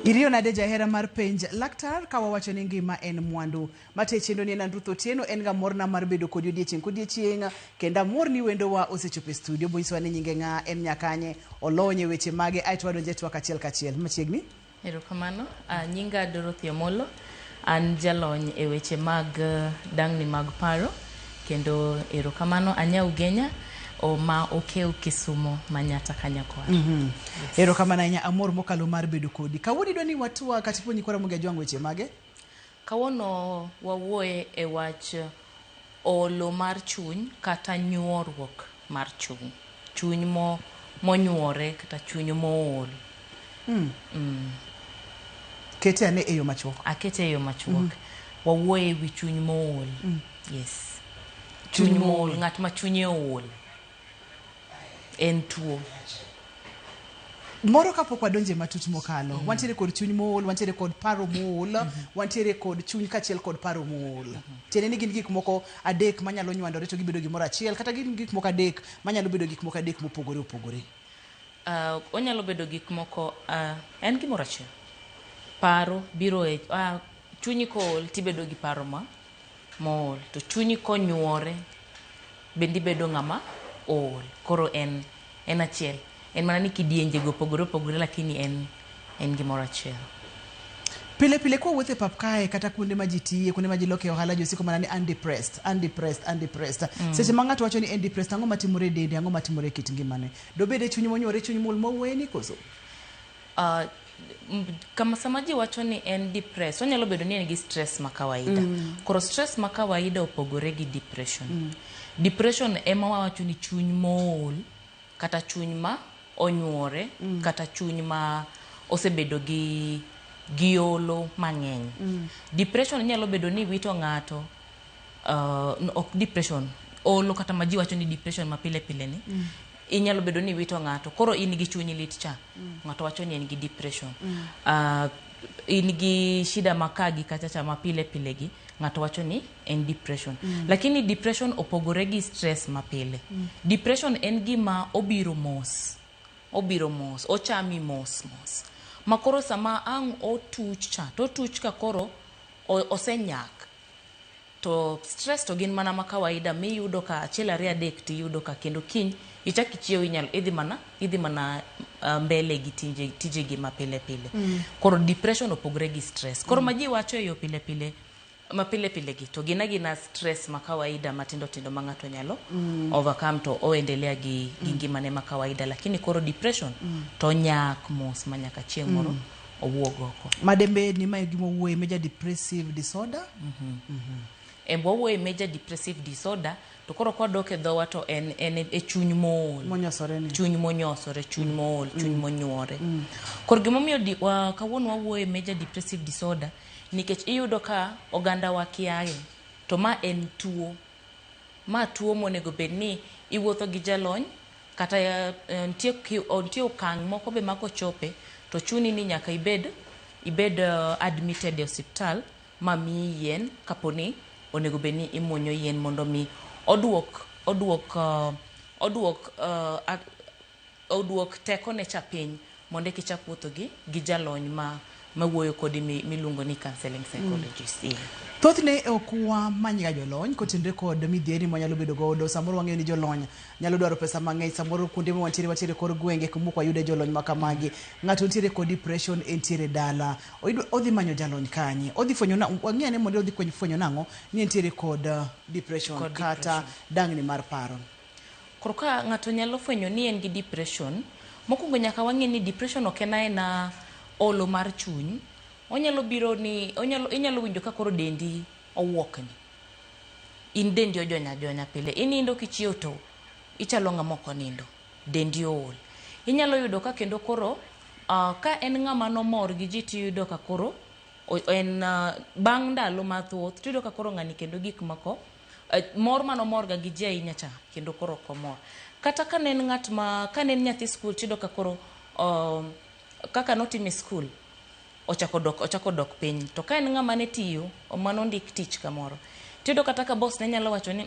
Iriyo nade jahera mar penj laktar ka wawacho ni ngima en mwandu. Mate chenro ni en an Ruth Otieno en ga morna mar bedo kodi odiechieng' kodiechieng' kendo amor ni wendowa osechopo e studio bonyisowa ni nyinge ng'a en nyakanye olony e weche mage aeto wadonjo e twak achiel kachiel machiegni. Erokamano. Nyinga Dorothy Omolo. An jalony e weche mag dang'ni mag paro kendo erokamano anya Ugenya ma okew Kisumo Manyata Kanyakwar. Yes. Erokamano ahinya amor mokalo mar bedo kodi. Kawuono idwa ni watwa kata ipuonj nyikwa Ramogi Ajwang' weche mage? Kawuono wawuoye e wach olo mar chuny kata nyuoruok mar chuny. Chuny mo monyuore kata chuny mool. Kete ane e yo machuok. Akete e yo machuok. Wawuoye e wi chuny mool. Yes. Chuny mool, ng'at ma chunye ool. En tuo. Moro kapok wadonje matut mokalo, wantiere kod chuny mool, wantiere kod paro mool, wantiere kod chuny kaachiel kod paro mool. Tiende ni gin gik moko adek manyalo nywandore to gibedo gimoro achiel, kata gin gik moko adek manyalo bedo gik moko adek mopogore opogore. Onyalo bedo gik moko en gimoro achiel. Paro biro e chunyi kool tibedo gi paro ma mool to chunyi konyuore bende ibedo ng'ama ool. Koro en en achiel. En mana ni kidienje go opogore opogore lakini en en gimoro achiel. Pile pile kwawuotho e pap kae kata kuonde ma ji tiye, kuonde ma ji loke ohala, ji osiko mana ni an depressed, an depressed, an depressed. Seche ma ng'ato wacho ni en depressed, ang'o matimore e dende, ang'o matimore e kit ngimane? Dobed e chuny monyuore, chuny mool mawuoye ni koso? Kama sama ji wacho ni en depressed, onyalo bedo ni en gi stress ma kawaida. Koro stress ma kawaida opogore gi depression. Depression ema wawacho ni chuny mool kata chuny ma onyuore kata chuny ma osebedo gi gi olo mang'eny. Depression nyalo bedo ni wito ng'ato ok depression olo kata ma ji wacho ni depression ma pile pile ni inyalo bedo ni wito ng'ato koro in gi chuny lit cha ng'ato wacho ni en gi depression in gi shida ma ka gi kacha cha ma pile pile gi ng'ato wacho ni en depression lakini depression opogore gi stress ma pile depression en gima obiro mos obiro mos ochami mos mos ma koro sama ang' otuch cha to otuch ka koro osenyak to stress to gin mana ma kawaida miyudo ka achiel ariyo adek tiyudo ka kendo kiny ichak ichiew inyalo idhi mana mbele gi tije tijegi ma pile pile koro depression opogore gi stress koro ma ji wacho e yo pile pile ma pile pile gi to gin agina stress ma kawaida matindo tindo ma ng'ato nyalo overcome to oendelea gi, gi ngimane ma kawaida lakini koro depression to nyak mos ma nyaka chieng' moro owuog oko. Madembe ni mae gima wuoye major depressive disorder. E wawuoye major depressive disorder to koro kwadok e dhowa to en en e chuny mool Monyosore ni. Chuny monyosore chuny mool chuny monyuore koro gimomiyo kawuono wawuoye major depressive disorder nikech iyudo ka oganda wa kiaye to ma en tuo ma tuo monego bed ni iwuotho gi jalony kata nitie nitie okang' moko be ma kochope to chuni ni nyaka ibed ibed admitted e osiptal ma miyi yien kaponi onego bed ni imuonyo yien mondo mi oduok oduok oduok oduok tekone cha piny mondo eka ichak wuotho gi gi jalony ma mawuoyo kodi miluongo ni counseling psychologist yeah. Thothne ok wamanyga jolony kotenore kod midhieri mwanyalo bedo godo. Samoro wang'eyo ni jolony nyalo dwaro pesa mang'eny, samoro kuonde ma wantiere wantiere kor gwenge kuma ok wayude jolony ma kamagi. Ng'ato nitiere kod depression entiere dala. Odhi manyo jalony kanye? Odhi fwenyo na wang'e ane mondo odhi fwenyo nang'o ni entiere kod depression Kod kata depression. dang'ni mar paro. Koro ka ng'ato nyalo fwenyo ni en gi depression, mokwongo nyaka wang'e ni depression ok en aena olo mar chuny. Onyalo biro ni onyalo inyalo winjo ka koro dendi owuokni. In dendi ojony ajonya pile. Inindo kichiew to ichalo ng'ama ok onindo. Dendi ool. Inyalo yudo ka kendo koro ka en ng'ama nomor gi ji tiyudo ka koro en bang' ndalo mathoth tiyudo ka koro ng'ani kendo gik moko mor manomor ga gi ji ahinya cha kendo koro ok omor. Kata ka ne en ng'at ma ka ne en nyathi skul tiyudo ka koro kaka notimo e skul ochako dok ochako dok piny. To ka en ng'ama ne tiyo manondik tich kamoro tiyudo kata ka boss ne nyalo wacho ni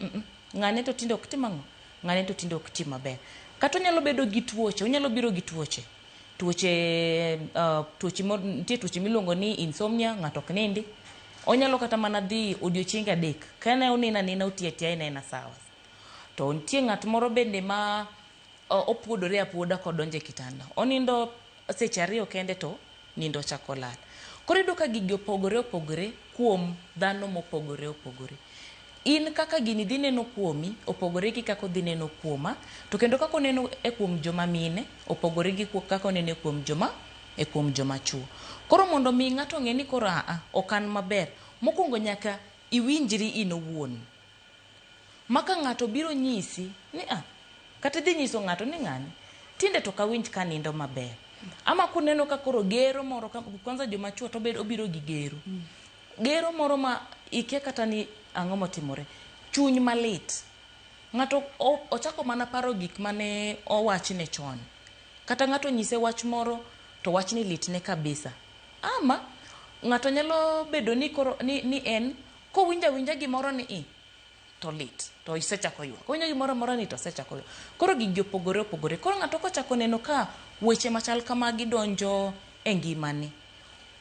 ng'ane to tinde ok tim ang'o ng'ane to tinde ok ti maber. Kata onyalo bedo gi tuoche onyalo biro gi tuoche. Tuoche tuoche nitie tuoche miluongo ni insomnia, ng'ato ok nindi. Onyalo kata mana dhi odiochienge 3 kane onina nina otiyo atiya en sawa. To nitie ng'at moro bende ma opuodore apuoda kodonjo e kitanda. Onindo seche 2 kende to nindo ochako lal. Koro iyudo ka gigi opogore opogore kuom dhano mopogore opogore. In kaka gini dhi neno kuomi opogore gi kaka odhi neno kuoma, to kendo kaka oneno e kuom joma mine opogore gi kaka oneno e kuom joma e kuom joma chuo. Koro mondo mi ng'ato ong'e ni koro aa ok an maber, mokwongo nyaka iwinjri in owuon. Ma ka ng'ato biro nyisi ni a kata idhi nyiso ng'ato ni ng'ani tinde to ok awinj ka nindo maber. Ama kuneno ka koro gero moro kwanza joma chuo to obiro gi gero. Gero moro ma ikia kata ni ang'o motimore. Chuny malit. Ng'ato ochako mana paro gik mane owachne chon. Kata ng'ato onyise wach moro to wachni litne kabisa. Ama ng'ato nyalo bedo ni koro ni en kowinjo awinja gimoro ni i to lit to isechako ywak. Owinjo gimoro amora ni to osechako ywak. Koro gigi opogore opogore. Koro ng'ato kochako neno ka weche machal kamagi donjo e ngimane,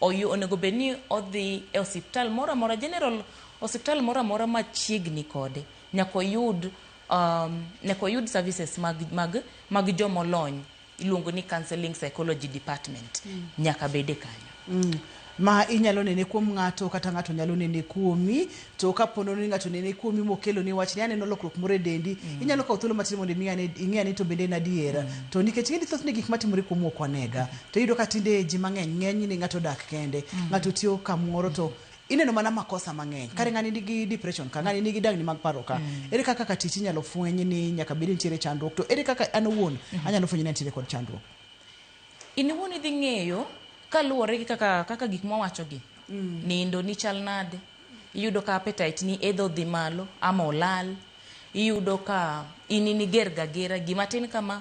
onego bed ni odhi e osiptal moro amora, general osiptal moro amora machiegni kode, nyaka oyud nyaka oyud services mag jomolony iluongo ni counseling psychology department. Nyaka bede kanyo. Ma inyalo nene kuom ng'ato kata ng'ato nyalo nene kuomi, to kapo ni ng'ato nene kuomi mokelo ni wach ni aneno lokruok moro e dendi, inyalo kawo thuolo matin mondo ing'e ane to bende en adiera. To nikech ing'e ni thothne gik matimore kuom ok wanega, to iyudo ka tinde ji mang'eny ng'eny ni ng'ato odak kende, ng'ato tiyo kamoro to ineno mana makosa mang'eny. Kare ng'ani nigi depression ka, ng'ani nigi dangni mag paro ka. Ere kaka tich inyalo fweny ni nyaka bed ni nitiere chandruok, to ere kaka an owuon anyalo fwenyo ni antiere kod chandruok? In iwuon idhi ng'eyo kaluwore gi kaka gik mwawachogi. Nindo ni chal nade, iyudo ka appetite ni either odhi malo ama olal, iyudo ka in iniger ga gera gima tin kama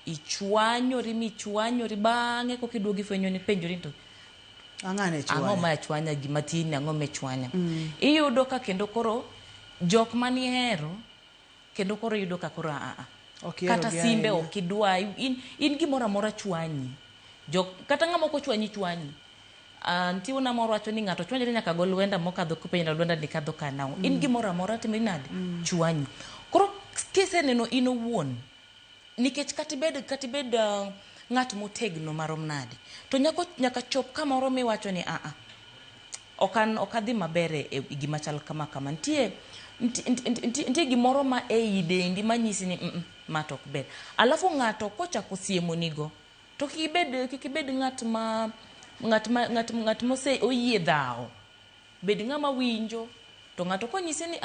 ichwanyori michwanyori, bang'e koka iduogo ifwenyo ni penjori to Ang'ane chwanya? Ang'o ma chwanya gima tin, ang'o ma chwanya? Iyudo ka kendo koro jok manihero kendo koro iyudo ka koro aa. Kata simbe ok idwa, in gimoro amora chwanyi. Jok kata ng'ama ok ochwanyi chwanyi. Nitie wuona moro wacho ni ng'ato chwanyore nyaka go lwenda mokadho kopenjo lwenda ni kadho ka nang'o. In gimoro amora timri nade? Chwanyi. Koro kiseneno in owuon, nikech kata ibed ng'at motegno marom nade, to nyaka chop kamoro miwacho ni aa, ok adhi maber e gima chal kama kama. Nitie gimoro ma ei dendi manyisi ni ma to ok ber. Alafu ng'ato kochako siemonigo, to kik ibed ng'at ma ng'at mose oyie dhawo. Bed ng'ama winjo, to ng'ato konyisi ni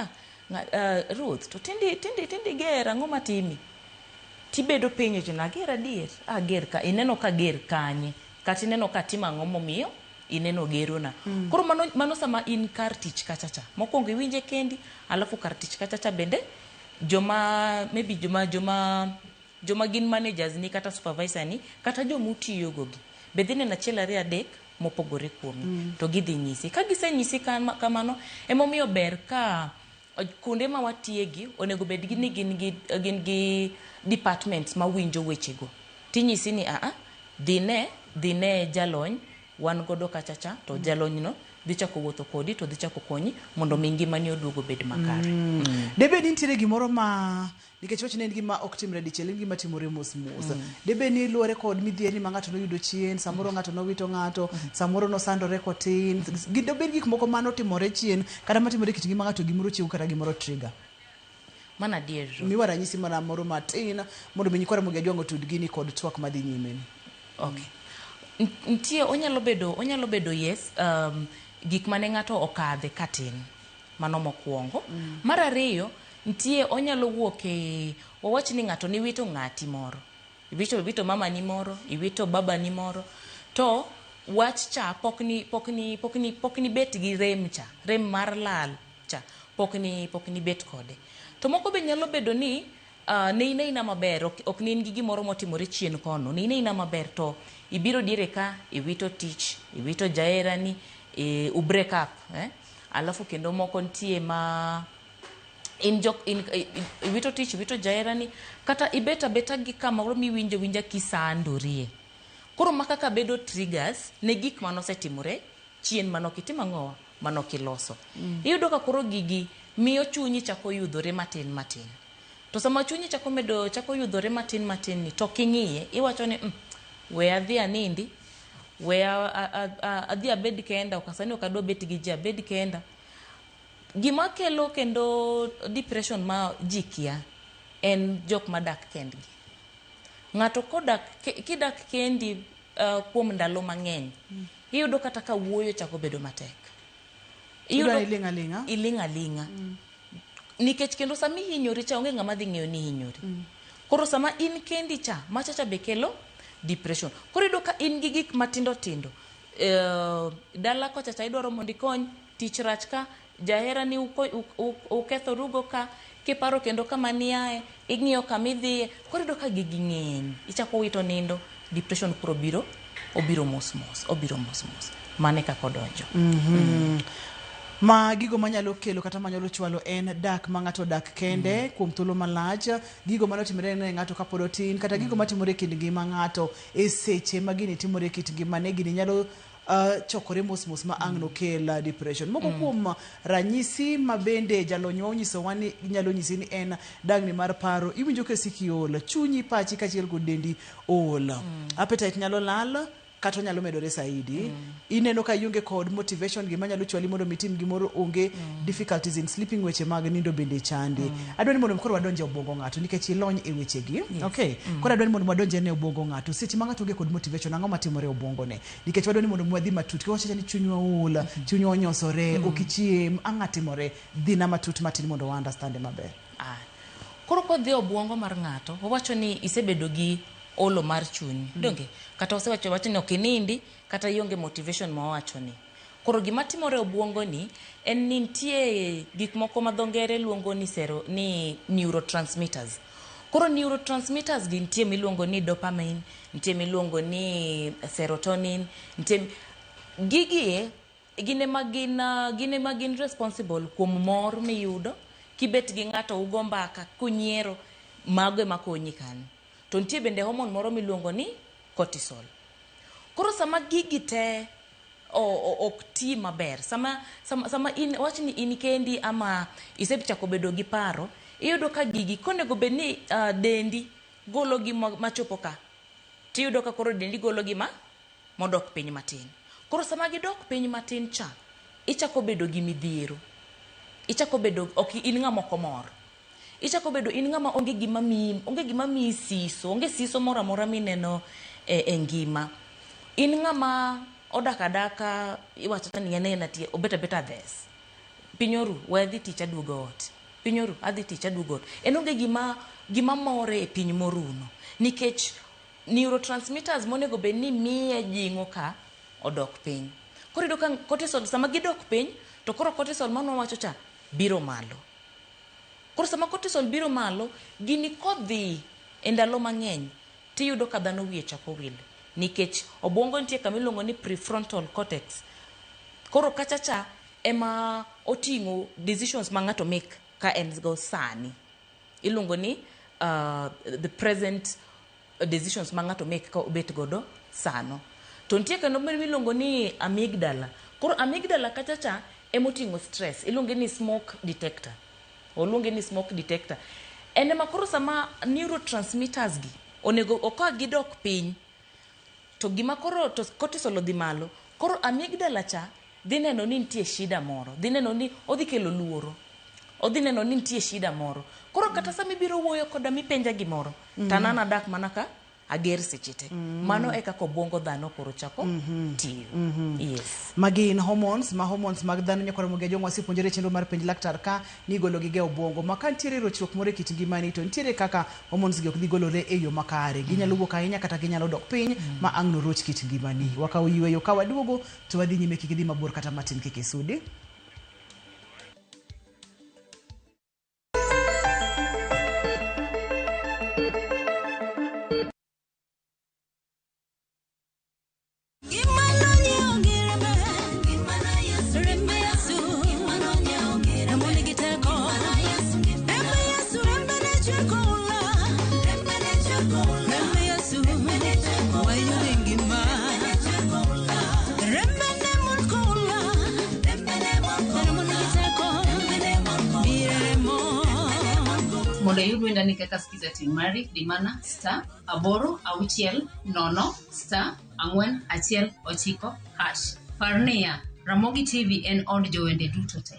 Ruth, to tindi ger, ang'o matimi? Tibedo piny iwacho ni ager adier, ager ka, ineno ka ger kanye, kata ineno ka atimo ang'o momiyo ineno gerona. Koro mano sama in kar tich kacha cha. Mokwongo iwinje kendi, alafu kar tich kacha cha bende joma maybe joma gin managers ni kata supervisor ni kata joma utiyogo gi be dhi neno 1 2 3 mopogore kuomi, to gidhi nyisi. Ka gisenyisi kamano, emomiyo ber ka kuonde ma watiye onego bed ni gin gi departments mawinjo wechego. Tinyisi ni aa, dhine jalony wan godo kacha cha, to jalony no dhi chako wuotho kodi to dhi chako konyi mondo mi ngimani oduog obed makare. Debed ni nitiere gimoro ma nikech wach ne en gima ok timre dichiel, en gima timore mos mos. Debed ni luwore kod midhierni ma ng'ato noyudo chien, samoro ng'ato nowito ng'ato, samoro nosandore kotin. Dobed gik moko manotimore chien, kata matimore e kit ngima ng'ato, gimoro chiew kata gimoro trigger. Mano adier. Miwa ranyisi mana moro matin mondo mi nyikwa Ramogi Ajwang' otud gini kod twak madhi nyime ni. Okay. Nitie onyalo bedo yes, gik mane ng'ato okadhe katin. Mano mokwongo. Mar ariyo, nitie onyalo wuok e wawach ni ng'ato niwito ng'ati moro. Iwito mama ni moro, iwito baba ni moro. To wach cha pok ni bet gi rem cha, rem mar lal cha, pok ni bet kode. To moko be nyalo bedo ni ne in aina maber, ok ne in gi gimoro motimore chien kono, ne in aina maber to ibiro diere ka iwito tich, iwito jaherani, u break up, eh? Alafu kendo moko nitie ma in jok in iwito tich, iwito jaherani, kata ibet abeta gi kamoro miwinjo winja kisandorie. Koro ma kaka bedo triggers ne gik manosetimore chien manok itimo ang'owa manok iloso. Iyudo ka koro gigi miyo chunyi chako yudhore matin matin. To sama chunyi chako medo chako yudhore matin matin ni to king'iye iwacho ni we adhi anindi, we adhi abed kenda, ok sani ok adwa bet gi ji, abed kenda. Gima kelo kendo depression ma ji kia en jok madak kendgi. Ng'ato kodak kidak kendi kuom ndalo mang'eny, iyudo kata ka wuoyo chako bedo matek. Iyudo iling' aling'a. Iling' aling'a. Nikech kendo sama ihinyori cha onge ng'ama dhi ng'eyo ni ihinyori. Koro sama in kendi cha, macha cha be kelo depression. Koro iyudo ka in gi gik matindo tindo. Dala kocha cha idwaro mondo ikony, tich rach ka, jahera ni ukethorugo ka, kiparo kendo kama niae, ing'iyo kama idhiye. Koro iyudo ka gigi ng'eny. Ichako wito nindo, depression koro biro, obiro mos mos, obiro mos mos. Mano e kaka odonjo. Ma gigo manyalo kelo kata manyalo chwalo en dak ma ng'ato odak kende kuom thuolo malach, gigo manotimore ne ng'ato kapod otin, kata gigo matimore e kind ngima ng'ato e seche ma gini timore e kit ngimane, gini nyalo chokore mos mos ma ang' nokel depression. Moko kuom ranyisi ma bende jalonywa onyisowa ni nyalo nyisi ni en dangni mar paro, iwinjo ka isiko iol, chunyi, pachi kaachiel kod dendi ool. Appetite nyalo lal kata onyalo medore saidi. Ineno ka ionge kod motivation, gima nyalo chwali mondo mitim gimoro onge, difficulties in sleeping, weche mag nindo bende chandi. Adwa ni mondo koro wadonje e obwongo ng'ato nikech ilony e wechegi. Okay. Koro adwa ni mondo wadonje ne obwongo ng'ato. Seche ma ng'ato onge kod motivation, ang'o matimore e obwongo ne? Nikech wadwa ni mondo wadhi matut. Kiwacho ni chunywa ool, chunywa onyosore, ok ichiem, ang'o timore? Dhi na matut matin mondo wa understand maber. Koro kodhi e obwongo mar ng'ato, wawacho ni isebedo gi olo mar chuny. Donge? Kata osewacho wacho ni ok inindi, kata ionge motivation ma wawacho ni. Koro gima timore e obwongo ni en ni nitie gik moko ma dho ngere luongo ni ni neurotransmitters. Koro neurotransmitters gi nitie miluongo ni dopamine, nitie miluongo ni serotonin, nitie gigi gin ema gin gin ema gin responsible kuom mor miyudo kibet gi ng'ato ugo mbaka kunyiero, mago ema konyi kanyo. To nitie bende hormone moro miluongo ni cortisol. Koro sama gigi te ok ti maber, sama in wach ni in kendi ama isechako bedo gi paro, iyudo ka gigi konego bed ni dendi golo gi machopo ka, tiyudo ka koro dendi golo gi ma modok piny matin. Koro sama gidok piny matin cha, ichako bedo gi midhiero. Ichako bedo ok in ng'ama ok omor. Ichako bedo in ng'ama onge gima miyi, onge gima miyi siso, onge siso moro amora mineno e ngima. In ng'ama odak adaka, iwacho ni en en ati obet abeta dhes. Piny oru, we adhi tich aduogo ot. Piny oru, adhi tich aduogo ot. En onge gima more e piny moruno. Nikech neurotransmitters monego bed ni miye jing'o ka odok piny. Koro iyudo ka cortisol sama gidok piny, to koro cortisol mano wawacho cha biro malo. Koro sama cortisol biro malo, gini kodhi e ndalo mang'eny, tiyudo ka dhano wiye chako wil. Nikech obwongo nitie kama iluongo ni prefrontal cortex. Koro kacha cha ema oting'o decisions ma ng'ato make ka en go sani. Iluongo ni the present decisions ma ng'ato make ka obet godo sano. To nitie kendo miluongo ni amygdala. Koro amygdala kacha cha ema oting'o stress. Iluonge ni smoke detector. Oluonge ni smoke detector. En ema koro sama neurotransmitters gi onego ka gidok piny, to gima koro to cortisol odhi malo, koro amygdala cha dhi neno ni nitie shida moro, dhi neno ni odhi kelo luoro. Odhi neno ni nitie shida moro. Koro kata sama ibiro wuoyo koda mipenja gimoro, to an adak mana ka ager seche te. Mano e kaka obwongo dhano koro chako tiyo. Yes. Magi gin hormones, ma hormones mag dhano nyakwar Ramogi Ajwang' wasepuonjore e chenro mar penj laktar ka ni igolo gi e obwongo. Ma ka nitiere rochruok moro e kit ngimani to nitiere kaka hormones gi ok dhi golore e yo makare. Ginyalo wuok ahinya kata ginyalo dok piny ma ang' noroch kit ngimani. Wakawo yweyo ka waduogo to wadhi nyime kik idhi mabor kata matin kik isudi. Rembe Yesu, rembe Yesu, wayude ngima. Mondo iyud wendani kaka Skiza Tin mari, di mana star 8 6 0 star 4 1 9 hash. Par niya, Ramogi TV en od jowende duto te.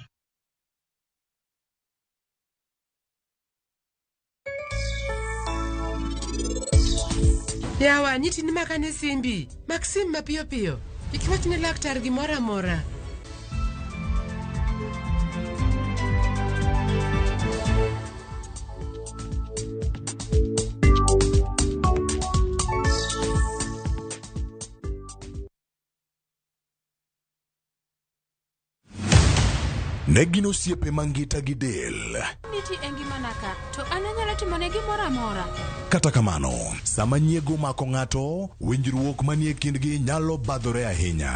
Yawa, nyiti ni makane simbi. Mak sim mapiyo piyo. Kik iwach ne laktar gimoro amora. Ne gin osiepe mangita gi del. Niti e ngimana ka, to an anyalo timone gimoro amora. Kata kamano, sama nyiego omako ng'ato, winjruok manie kindgi nyalo badhore ahinya.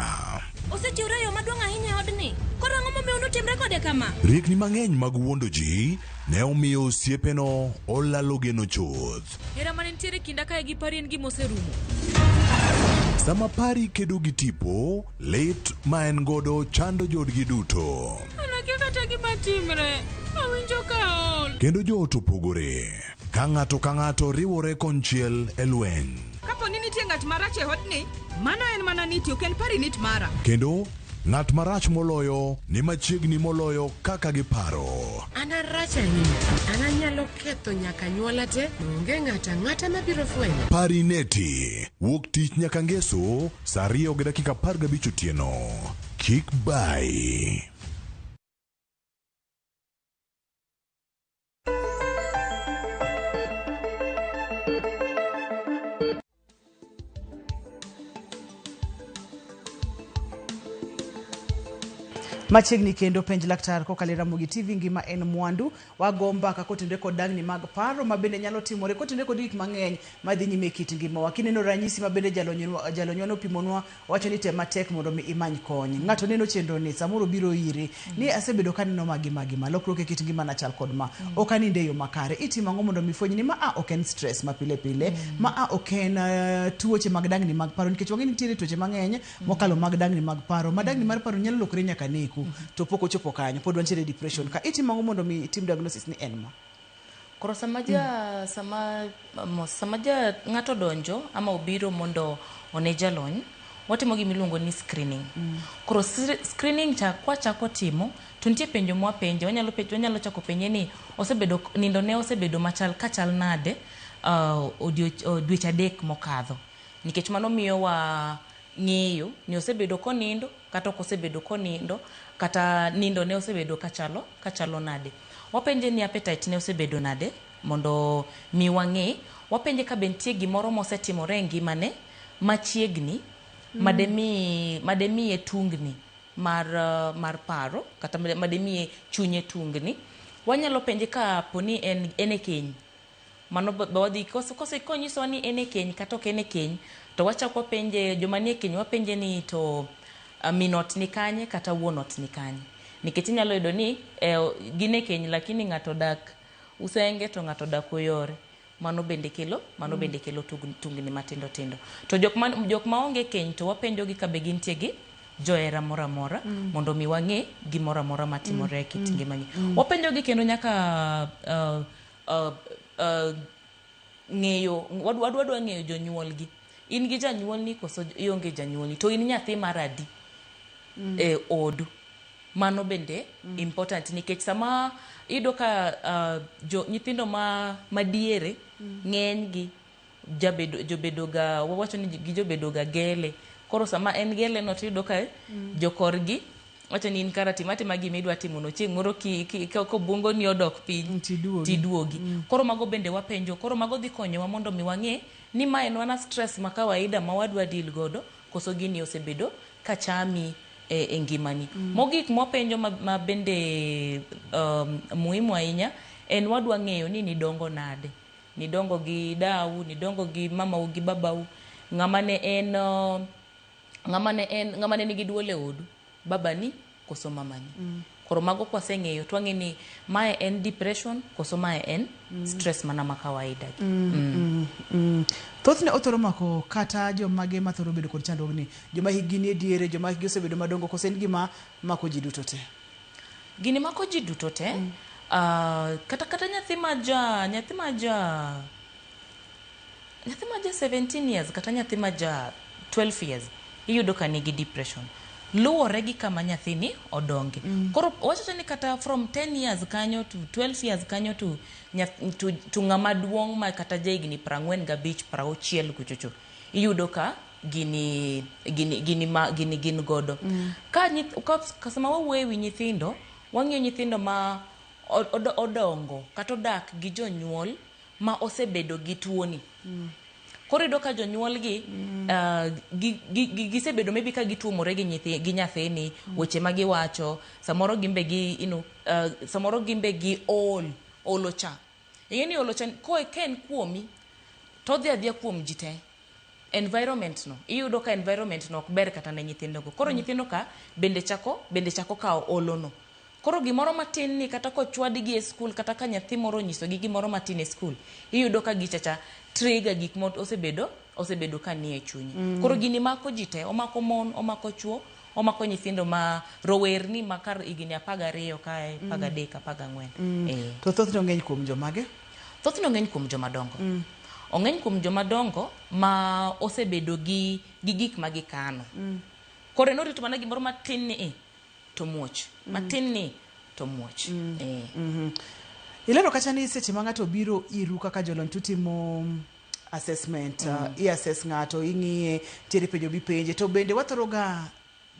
Osechiwre e yo maduong' ahinya e odni. Koro ang'o momiyo unutimre kode kama? Riekni mang'eny mag wuondo ji ne omiyo osiepeno olalo geno chuth. Hera mane nitiere e kinda kae gi Pari en gima oserumo. Sama Pari kedo gi tipo, lit ma en godo chando joodgi duto. An akia kata gima timre. Awinjo ka aol. Kendo joot opogore, ka ng'ato ka ng'ato riwore konchiel e lweny. Kapo ni nitie ng'at marach e odni, mano en mana Niti, ok en Pari Nit mara. Kendo ng'at marach moloyo ni machiegni moloyo kaka giparo. An arach ahinya. An anyalo ketho nyaka anyuola te, onge ng'ato ang'ata mabiro fwenyo. Pari Neti, wuok tich nyaka ngeso, saa 2:15 otieno. Kik bayi. Machiegni kendo penj laktar kokalo e Ramogi TV ngima en mwandu. Wago mbaka kotenore kod dangni mag paro ma bende nyalo timore kotenore kod gik mang'eny madhi nyime e kit ngimawa. Kineno ranyisi ma bende jalonywa nopimonwa wacho ni tem matek mondo mi imany kony. Ng'ato neno chenro ni samoro biro iri ni asebedo kaneno magi magi ma lokruok e kit ngimana chal kod ma. Ok anindo e yo makare. Itimo ang'o mondo mi ifweny ni ma a ok en stress ma pile pile, ma a ok en tuoche mag dangni mag paro nikech wang'e ni nitiere tuoche mang'eny mokalo mag dangni mag paro. Ma dangni mar paro nyalo lokore nyaka neko to pok ochopo kanyo pod wantiere depression ka. Itimo ang'o mondo mi itim diagnosis ni en ma? Koro sama ja sama sama ja ng'ato donjo ama obiro mondo one jalony, watimo gima iluongo ni screening. Koro screening cha kwachako timo to nitie penjo mwapenje, wanyalo penjo wanyalo chako penje ni osebedo nindo ne osebedo machal kachal nade dweche adek mokadho. Nikech mano miyowa ng'eyo ni osebedo konindo kata ok osebedo konindo kata nindo ne osebedo kachalo kachalo nade. Wapenje ni appetite ne osebedo nade mondo mi wang'e. Wapenje ka be nitie gimoro mosetimore e ngimane machiegni mademiye tungni mar mar paro kata mademiye chunye tungni. Wanyalo penje ka poni en e keny. Mano be wadhi kose konyisowa ni en e keny kata ok en e keny to wachako wapenje joma nie keny wapenje ni to min ot ni kanye kata wuon ot ni kanye. Nikech inyalo yudo ni gin e keny lakini ng'ato odak Usenge to ng'ato odak Uyore. Mano bende kelo mano bende kelo tungni matindo tindo. To jok maonge keny to wapenjo gi ka be gintie gi johera moro amora mondo mi wang'e gimoro amora matimore e kit ngimagi. Wapenjo gi kendo nyaka ng'eyo wadwa ng'eyo jonyuolgi. In gi janyuolni koso ionge janyuolni to in nyathi mar adi e odu. Mano bende important nikech sama iyudo ka nyithindo madiere ng'eny gi jabedo jobedo ga wawacho ni gijobedo ga gele. Koro sama en gele no tiyudo ka jokorgi wacho ni in kara tim atima gima idwa timo no chieng' moro kobwongo ni odok piny tiduogi. Koro mago bende wapenjo. Koro mago dhi konyowa mondo mi wang'e ni ma en mana stress ma kawaida ma wadwa deal godo koso gini osebedo kachami e ngimani. Mogik mwapenjo ma bende muhimu ahinya en wadwa ng'eyo ni nidongo nade. Nidongo gi dau, nidongo gi mamau gi babau. Ng'ama ne en ng'ama ne nigi duol e odu, babani koso mamani. Koro mago kwaseng'eyo to wang'e ni mae en depression koso mae en stress mana ma kawaida. Thothne othoro mako kata jomage mathoro bedo kod chandruogni, joma hikgi nie diere, joma hikgi osebedo madongo, koso en gima mako ji duto te? Gini mako ji duto te. Kata kata nyathi ma ja nyathi ma ja nyathi ma ja 17 years kata nyathi ma ja 12 years iyudo ka nigi depression luwore gi kama nyathini odonge. Koro wachacha ni kata from 10 years kanyo to 12 years kanyo to, to ng'ama duong' ma kata jahigni 45 60 kuchocho iyudo ka gini gini gini ma gini gin godo. Ka, nyith, ka sama wawuoyo e wi nyithindo, wang'iyo nyithindo ma odongo kata odak gi jonyuol ma osebedo gi tuoni. Koro iyudo ka jonyuol gi gisebedo maybe ka gituomore gi nyithi gi nyathini, weche ma giwacho samoro gimbe gi samoro gimbe gi ol olo cha. Ing'e ni olo cha ko ka en kuomi to odhi adhiya kuom ji te. Environment no iyudo ka environment no ok ber kata ne nyithindo go. Koro nyithindo ka bende chako kawo olo no. Koro gimoro matin ni kata kochwadgi e skul kata ka nyathi moro onyisogi gimoro matin e skul, iyudo ka gichacha trigger gik ma osebedo ka nie chunyi. Koro gini mako ji te, omako mon, omako chuo, omako nyithindo ma rowerni ma kar higni 12 kae, 13, 14. To thothne ong'eny kuom jomage? Thothne ong'eny kuom jomadongo. Ong'eny kuom jomadongo ma osebedo gi gik ma gikano. Koro en orito mana gimoro matin ni to muoch. Matin ni to muoch. Ilero kacha ni seche ma ng'ato biro iru kaka jolony to timo assessment, i-assess ng'ato, ing'iye, nitiere penjo mipenje, to bende wathoro ga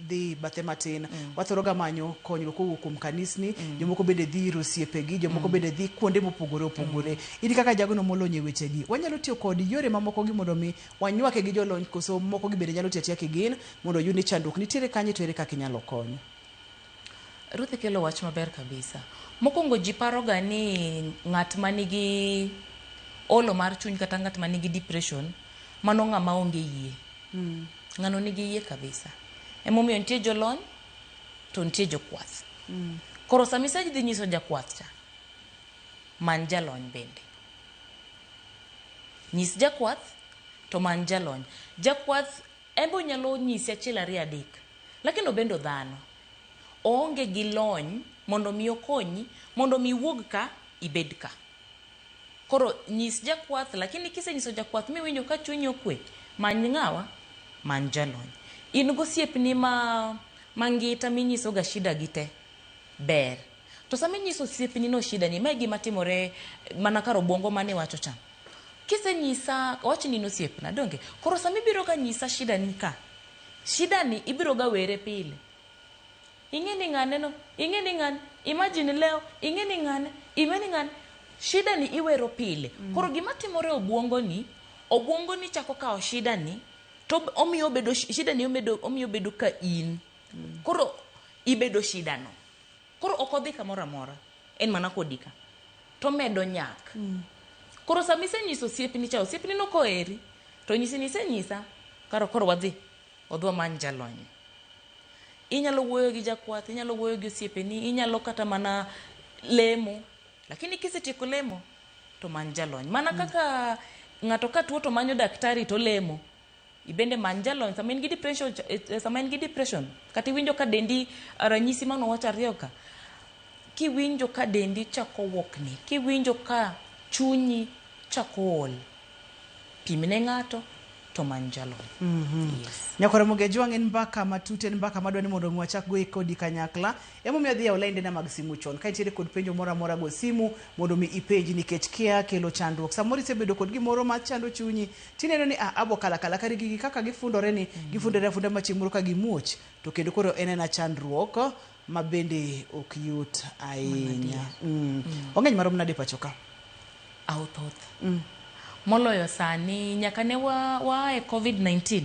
dhi bathe matin, wathoro ga manyo konyruok kowuok kuom kanisni, jomoko bende dhi ir osiepegi, jomoko bende dhi kuonde mopogore opogore. In kaka jagono molony e wechegi, wanyalo tiyo kod yore mamoko gi mondo mi wanywake gi jolony, koso moko gi bende nyalo tiyo atiya kigin mondo oyud ni chandruok nitiere kanye to ere kaka inyalo kony? Ruth kelo wach maber kabisa. Mokwongo ji paroga ni ng'at manigi olo mar chuny kata ng'at manigi depression, mano ng'ama onge yie. Ng'ano nigi yie kabisa. Emomiyo nitie jolony to nitie jokwath. Koro sama isedhi nyiso jakwath cha, many jalony bende. Nyis jakwath to many jalony. Jakwath en be onyalo nyisi 1 2 3, lakini obendo dhano. Oonge gi lony mondo mi okonyi, mondo mi iwuog ka ibed ka. Koro nyis jakwath, lakini kisenyiso jakwath miwinjo ka chunyi okwe, many ng'awa? Many jalony. In gosiepni ma mangita minyiso ga shida gi te, ber. To sama inyiso osiepni no shida ni, mae gima timore mana kar obwongo mane iwacho cha. Kisenyisa, wach ni in osiepna, donge? Koro sama ibiro ga nyisa shida ni ka, shida ni ibiro ga were pile. Ing'e ni ng'ane no, ing'e ni ng'ane, imagine leo, ing'e ni ng'ane, ing'e ni ng'ane. Shida ni iwero pile. Koro gima timore obwongo ni chako kawo shida ni, to omiyo bedo shida ni omiyo bedo ka in. Koro ibedo shida no. Koro ok odhi kamoro amora, en mana kodi ka. To medo nyak. Koro sama isenyiso osiepni cha, osiepni no koheri, to nyisi ni isenyisa, koro koro wadhi, wadhi wamany jalony. Inyalo wuoyo gi jakwath, inyalo wuoyo gi osiepeni, inyalo kata mana lemo. Lakini kisetieko lemo, to many jalony. Mana kaka ng'ato ka tuo to manyo daktari to lemo. Ibende many jalony. Sama in gi depression, sama in gi depression, kata iwinjo ka dendi ranyisi mano wacho ariyo ka, kiwinjo ka dendi chako wokni, kiwinjo ka chunyi chako ol, pimne ng'ato to many jalony. Yes. Nyakwar Ramogi Ajwang' en mbaka matut, en mbaka madwa ni mondo mi wachak go kodi kanyakla. Emomiyo adhi yawo laindena mag simu chon. Ka intiere kod penjo moro amora go simu mondo mi ipenji, nikech kia kelo chandruok. Samoro isebedo kod gimoro machando chunyi, tineno ni abo kala kala kare gigi kaka gifundore ni, gifundore afunda ma chieng' moro ka gimuoch, to kendo koro en ena chandruok ma bende ok yot ahinya. Ong'eny marom nade pacho ka? Au thoth. Moloyo sani nyaka ne wa e COVID-19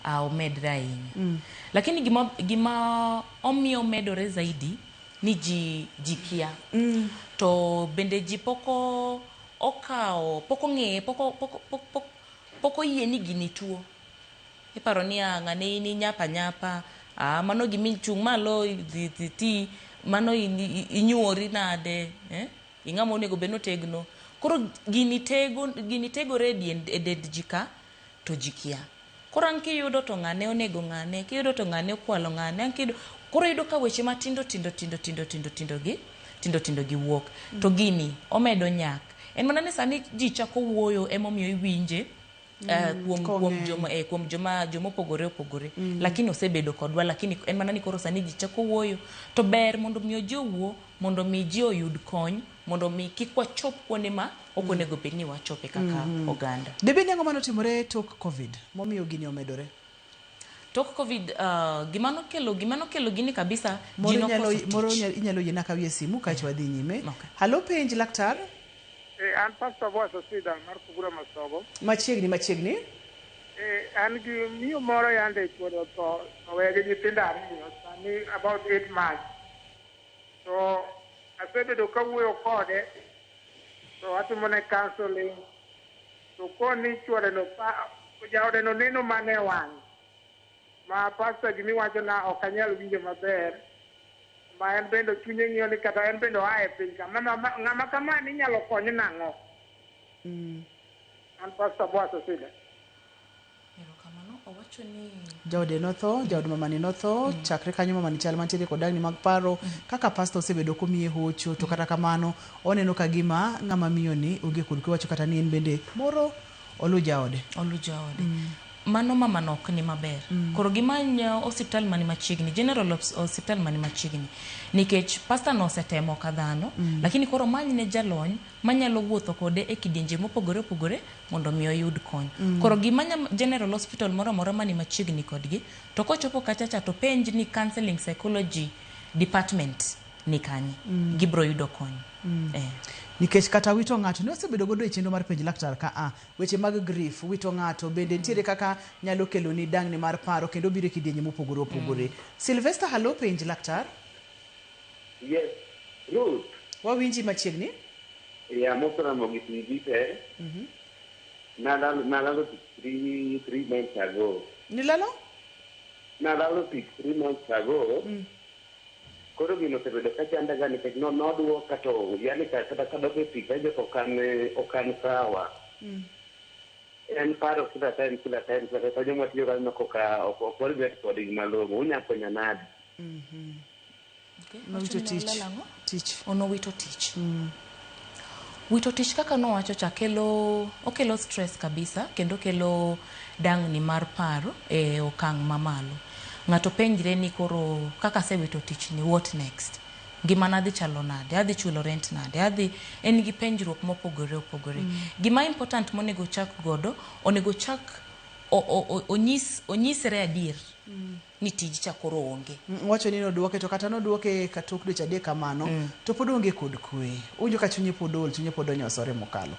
omedre ahinya. Lakini gima omiyo medore zaidi ni ji kia. To bende ji poko okawo, poko ng'eye, poko yie ni gini tuo. Iparo ni ng'ane in inyapa nyapa, mano gimi chung' malo dhi ti, mano inyuori nade, Ing'ama onego bed notegno. Koro gini tegore e dend ji ka, to ji kia. Koro ang' kiyudo to ng'ane onego ng'ane, kiyudo to ng'ane okwalo ng'ane, ang' kiyudo, koro iyudo ka weche matindo tindo tindo tindo tindo tindo gi, tindo tindo giwuok. To gini omedo nyak. En mana ni sani ji chako wuoyo emomiyo iwinje kuom kuom kong'eny. joma kuom joma joma opogore opogore. Lakini osebedo kodwa, lakini en mana ni koro sani ji chako wuoyo. To ber mondo mi ji owuo, mondo mi ji oyud kony, mondo mi kik wachop kuonde ma ok onego bed ni wachope kaka oganda. Debed ni ang'o manotimore tok COVID momiyo gini omedore? Tok COVID, gima nokelo gini kabisa, ji Moro nokoso inyalo tich. Moro inyalo yiena kawie simu kaeto wadhi nyime. Okay. Halo, penj laktar. An Pastor Boaz Osida mar Kugura Masogo. Machiegni machiegni. An gi miyo moro yande chuore otho oweyo gi nyithindo ariyo sani about 8 months. To asebedo kawuoyo kode to atimone counseling to koni chuore no jaode no neno mana e wang'e. Ma pastor gimiwacho na ok anyal winjo maber. Ma en bende chunye ng'iyo ni kata en bende oa e piny ka. Ng'ama kamani inyalo kony nang'o? An Pastor Boaz Osida. Erokamano. Owacho ni Jaode notho, jaod mamani notho, chakre kanyo mamani chal mantiere kod dangni mag paro, kaka pastor osebedo komiye hocho, to kata kamano oneno ka gima ng'ama miyo ni onge kod kwe, wacho kata ni en bende moro olu jaode. Olu jaode. Mano mamano ok ni maber. Koro gimany osiptal mani machiegni, general osiptal mani machiegni. Nikech pastor no osetemo ka dhano, lakini koro many ne jalony manyalo wuotho kode e kidienje mopogore opogore mondo mi oyud kony. Koro gimanya general hospital moro amora mani machiegni kodgi, to kochopo kacha cha to penj ni counseling psychology department ni kanye. Gibro yudo kony. Nikech kata wito ng'ato ne osebedo godo e chenro mar penj laktar ka a weche mag grief, wito ng'ato bende nitiere kaka nyalo kelo ni dangni mar paro kendo biro e kidienje mopogore opogore. Sylvester, halo, penj laktar. Yes, Ruth. Wawinji machiegni. Ya moko Ramogi TV te. Nalalo tich 3 months ago. Nilalo? Nalalo tich 3 months ago. Koro gino osebedo ka chanda ga nikech no nodwoka to yani kata kadok e tich ajo to ok an sawa. En paro kila time kila time kila time to joma tiyo kanyo ok wabet kodgi malong'o. Unya konya nade? Okay. Nowito Wacho ni tich. olalo ang'o? Tich. Onowito tich. Wito tich kaka nowacho cha kelo okelo stress kabisa kendo kelo dangni mar paro e okang' mamalo. Ng'ato penjre ni koro kaka asewito tich ni, what next? Ngimana dhi chalo nade? Adhi chulo rent nade? Adhi en gi penjruok mopogore opogore. Gima important monego chak godo, onego chak o, onyisre adier ni tij cha koro onge. Wacho ni nodwoke to kata nodwoke ka tok dweche 3 kamano to pod onge kod kwe. Owinjo ka chunye pod ol, chunye pod onyosore mokalo.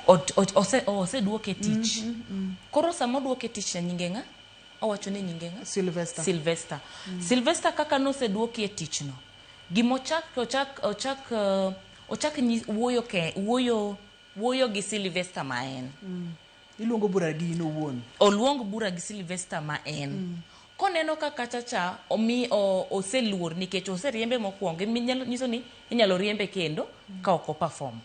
Oseduoke tich. Koro sama oduoke tich cha nyinge ng'a? Owacho ni nyinge ng'a? Sylvester. Sylvester. Sylvester kaka noseduoki e tichno. Gimochak ochak wuoyo gi Sylvester ma en. Iluongo bura gi in owuon. Oluong bura gi Sylvester ma en. Koneno ka kacha cha omi oseluor nikech oseriembe mokwongo, nyiso ni inyalo riembe kendo ka ok o-perform.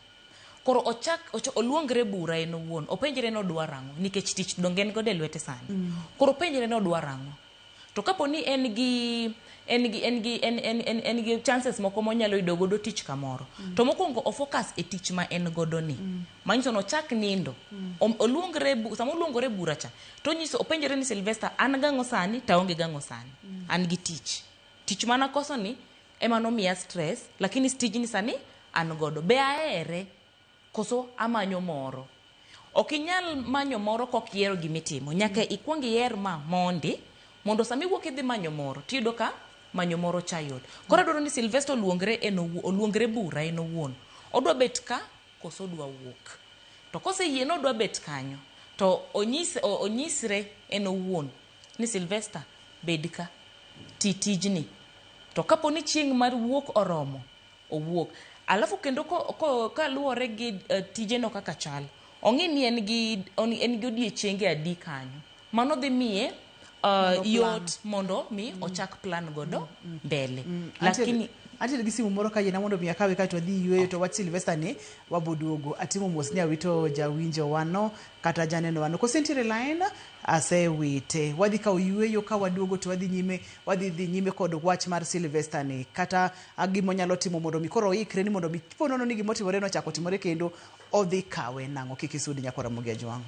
Koro ochak oluongre bura en owuon, openjre ni odwaro ang'o nikech tich donge en godo e lwete sani. Koro openjre ni odwaro ang'o. To kapo ni en gi en gi en gi en en en, en gi chances moko monyalo yudo godo tich kamoro. To mokwongo o-focus e tich ma en godo ni. Manyiso ni ochak nindo. Oluongre sama oluongore bura cha to onyiso openjore ni Sylvester an gang'o sani to aonge gang'o sani. An gi tich. Tich mana koso ni ema nomiya stress lakini tijni sani an godo. Be ahere koso amanyo moro? Ok inyal manyo moro kok iyiero gimitimo. Nyaka ikuong iyier ma mondi mondo sama iwuok idhi manyo moro tiyudo ka manyo moro cha yot. Koro adwaro ni Sylvester oluongre en oluongre bura en owuon. Odwa bet ka koso odwa wuok. To koseyie ni odwa bet kanyo to onyisre en owuon ni Sylvester bed ka ti tijni. To kapo ni chieng' mar wuok oromo owuok. Alafu kendo kaluwore gi tijeno kaka chal, ong'i ni en gi odiechienge adi kanyo. Mano dhi miye Mondo plan. yot mondo mi ochak plan godo mbele. Antiere- Lakini Antiere gi simu moro ka yiena mondo mi akawe kaeto wadhi yueyo to wach Sylvester ni waboduogo. Atimo mos ni awito jawinjo wano kata janeno wano. Kose nitiere line asewite. Wadhi kawo yueyo ka waduogo to wadhi nyime wadhi dhi nyime kod wach mar Sylvester ni kata gima onyalo timo mondo mi koro oikre ni mondo mi po nono ni gimotimore no ochako timore kendo odhi kawe nang'o. Kik isudi nyakwa Ramogi Ajwang'.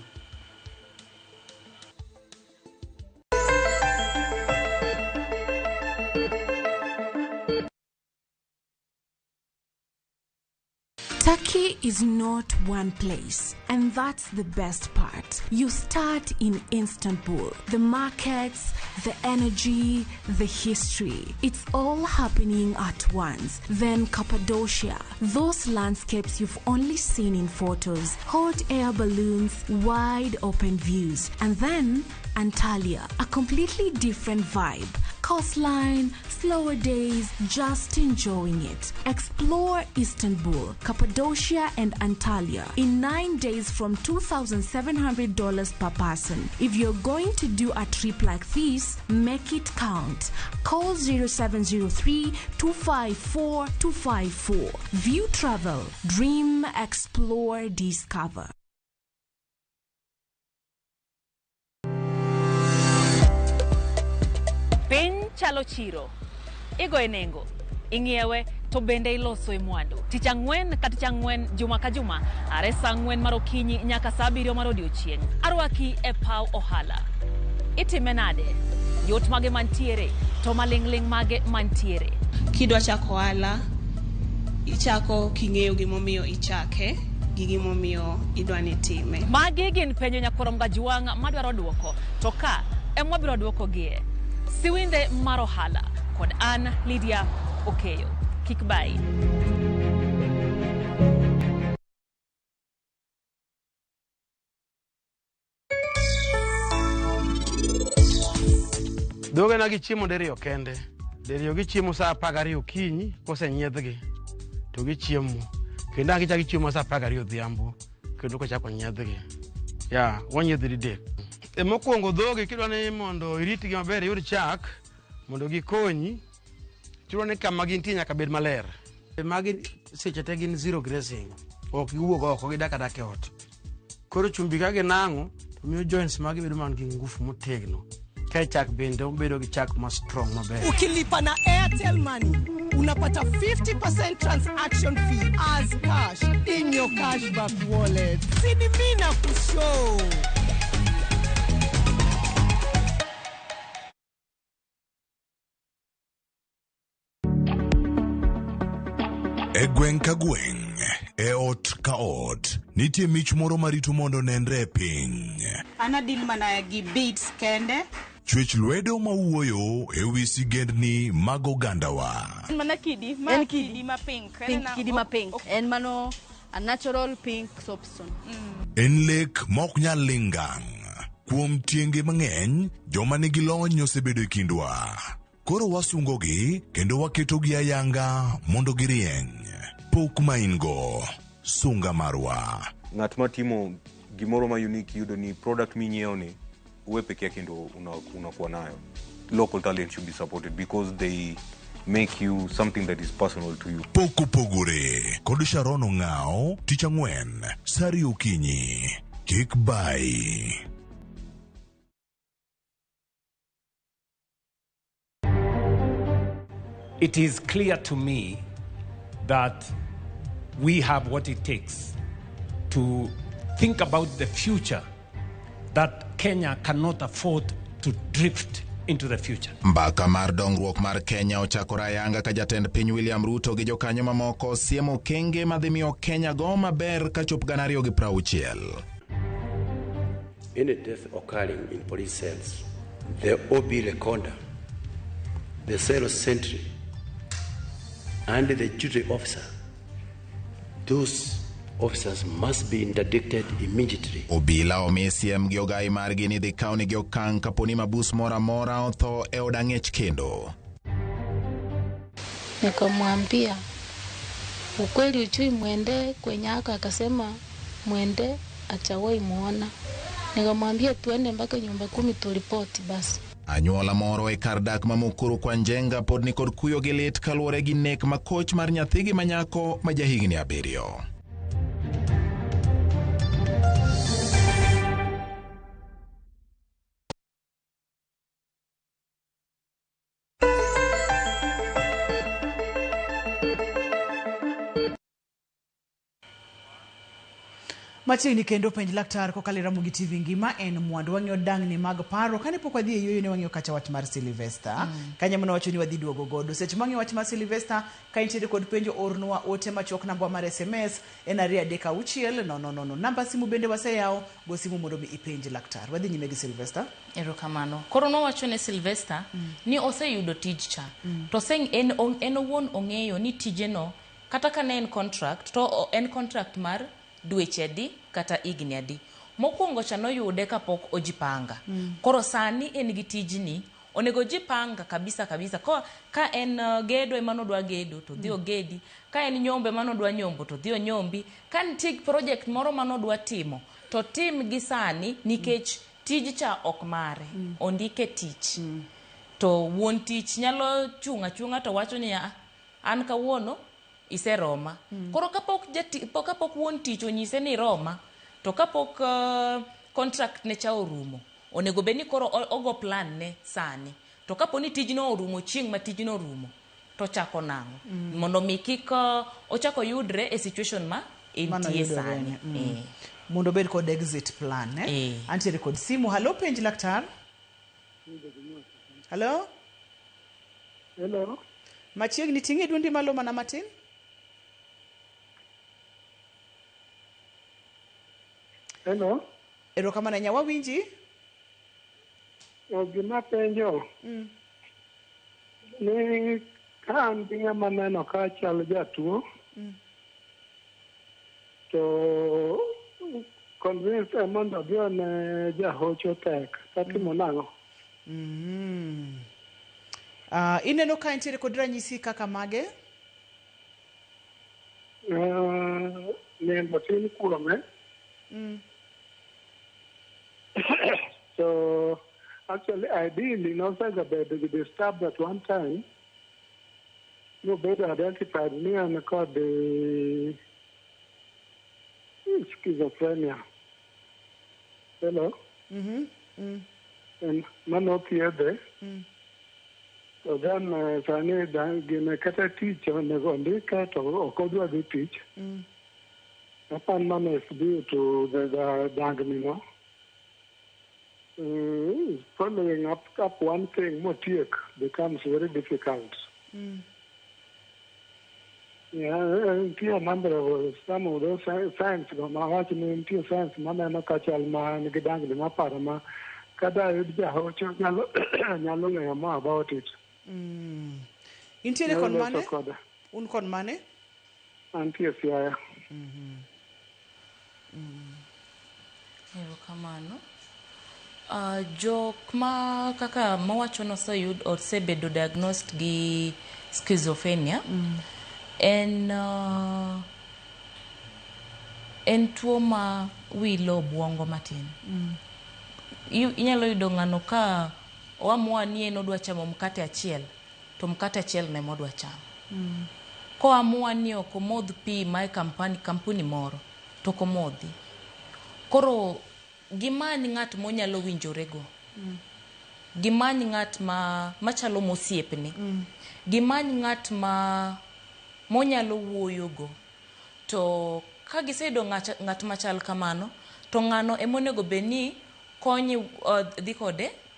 Turkey is not one place, and that's the best part. You start in Istanbul. The markets, the energy, the history. It's all happening at once. Then Cappadocia, those landscapes you've only seen in photos, hot air balloons, wide open views. And then Antalya, a completely different vibe. Coastline, slower days, just enjoying it. Explore Istanbul, Cappadocia, and Antalya in 9 days from $2,700 per person. If you're going to do a trip like this, make it count. Call 0703 254 254. View Travel, Dream, Explore, Discover. Piny chalo chiro. Igoye nengo, ing'iewe to bende iloso e mwandu. Tich ang'wen ka tich ang'wen juma ka juma are saa ang'wen mar okinyi nyaka saa abiriyo mar odiochieng'. Arwaki e paw ohala. Itime nade? Yot mage mantiere to maling'ling' mage mantiere. Kidwa chako ohala, ichako king'eyo gimomiyo ichake gi gimomiyo idwa ni itime. Magi gin penjo nyakwar Mgajwang' madwaro duoko to ka ema wabiro duokogie. Siwinde mar ohala kod an Lydia Okeyo. Kik bayi. Dhogena gichiemo diriyo kende. Diriyo gichiemo saa 12 okinyi kosenyiedhgi to gichiemo. Kendo ang' gichako gichiemo saa 12 odhiambo kendo kochako nyiedhgi. Ya, wanyiedho didek. E mokwongo dhogi kidwa ni mondo iritgi maber iyud chak mondo gikonyi, chuno ni kama gintie nyaka bed maler. E magi seche te gin zero grazing. Ok giwuog oko, gidak adaka e ot. Koro chumbi ka ginang'o to miyo joints magi bedo man gi ngufu motegno. Kae chak bende obedo gi chak ma strong maber. Ukilipa na Airtel Money unapata 50% transaction fee as cash in your cashback wallet. Sini mimi kushow. E gweng' ka gweng', e ot ka ot, nitie mich moro marito mondo nenre e piny. An adil mana gi beats kende. Chwech lwedo mawuoyo e wi sigendni mag ogandawa. En mana kidi, ma En kidi ma pink. En Pink, na- kidi ma pink. En mano a natural pink soapstone. En lek ma ok nyal ling' ngang'. Kuom tienge mang'eny, joma nigi lony osebedo e kindwa. Koro wasungogi kendo waketogi ayanga mondo girieny. Pok ma in go, sunga marwa. Ng'at ma timo gimoro ma unique yudo ni product minyiewo ni uwe peke yake ndo unakuwa nayo. Local talent should be supported because they make you something that is personal to you. Pok opogore kod Sharon Ong'ao tich ang'wen saa ariyo okinyi. Kik bayi. It is clear to me that we have what it takes to think about the future, that Kenya cannot afford to drift into the future. Mbaka mar dongruok mar Kenya ochakore ayanga ka jatend piny William Ruto gi jokanyo mamoko siemo okenge madhi miyo Kenya go maber kachop 2060. Any death occurring in police cells, the OB recorder, the cell sentry, and the duty officer, those officers must be interdicted immediately. Obila omi siem gi ogai margi ni dhi kawnegi okang' kaponi mabus moro amora otho e od ang'ech kendo. Nikamwambia ukweli ujui mwende kwenye ako, akasema mwende achawahi muona. Nikamwambia tuende mpaka nyumba 10 turipoti basi. Anyuola moro e kar dak ma Mukuru kwa Njenga pod nikod kuyo gi lit kaluwore gi nek makoch mar nyathigi ma nyako ma jahigni 7. Machiegni kendo penj laktar kokalo e Ramogi TV ngima en mwandu. Wang'iyo dang'ni mag paro. Kane pok wadhi e yueyo ne wang'iyo kacha wach mar Sylvester. Kanyo mane wacho ni wadhi duogo godo. Seche mwang'iyo wach mar Sylvester, ka intiere kod penjo ornwa ote machuok namba mar SMS en 236 000. Namba simu bende waseyawo, go simu mondo mi ipenj laktar. Wadhi nyime gi Sylvester. Erokamano. Koro nowacho ne Sylvester ni oseyudo tij cha. To en owuon ong'eyo ni tijeno kata ka ne en contract to en contract mar dweche adi kata higni adi. Mokwongo cha noyude kapok ojipanga. Koro sani en gi tijni, onego ojipanga kabisa kabisa. Ka en gedo ema nodwa gedo to dhi ogedi, ka en nyombo ema nodwa nyombo to dhi onyombi, ka nitie project moro manodwa timo to tim gi sani nikech tij cha ok mare, ondike tich. To wuon tich nyalo chung' achung'a to wacho ni an kawuono iseroma. Koro kapok wuon tich onyise ni roma, to kapok contract ne cha orumo, onego bed ni koro ogo plan ne sani. To kapo ni tijno orumo chieng' ma tijno orumo, to chako nang'o? Mondo mi kik ochak oyudre e situation ma entie sani. Mondo obed kod exit plan. Antiere kod simu. Halo, penj laktar. Halo? Hello. Machiegni ting'e duondi malo mana matin. Hello. Erokamano ahinya, wawinji. Gima penjo ni ka an gi ng'ama neno ka chal jatuo to convince mondo odhi one jahocho tek tatimo nang'o? Ineno ka entiere kod ranyisi kaka mage? Nindo tin kuome. So actually ideally nosegabedo gi disturbed at one time. Nobedo identified ni en kod schizophrenia. Hello? Mano thiedhe. To then sani gine kata tich onego ondike to ok odwa dhi tich. Apan mano is due to the dangni no. Following up one thing motiek becomes very difficult. Yeah, nitie a number of some of those signs go ma wach ni nitie signs maneno ka chal ma nigi dangni maparo ma kada yud jahocho nyalo nyalo ng'eyo more about it. Intiere kon mane? Un kon mane? Antie Siaya. Erokamano. Jok ma kaka mawacho noseyud osebedo diagnosed gi schizophrenia en tuo ma wilo obwongo matin. Inyalo yudo ng'ano ka oamua ni en odwa chamo mkate achiel, to mkate achiel no ema odwa chamo. Koamua ni ok omodh pi mae kampuni moro, to ok omodhi. Koro gimany ng'at monyalo winjorego. Gimany ng'at machalo mosiepne. Gimany ng'at ma monyalo wuoyogo. To ka giseyudo ng'at machal kamano, to ng'ano ema onego bed ni konye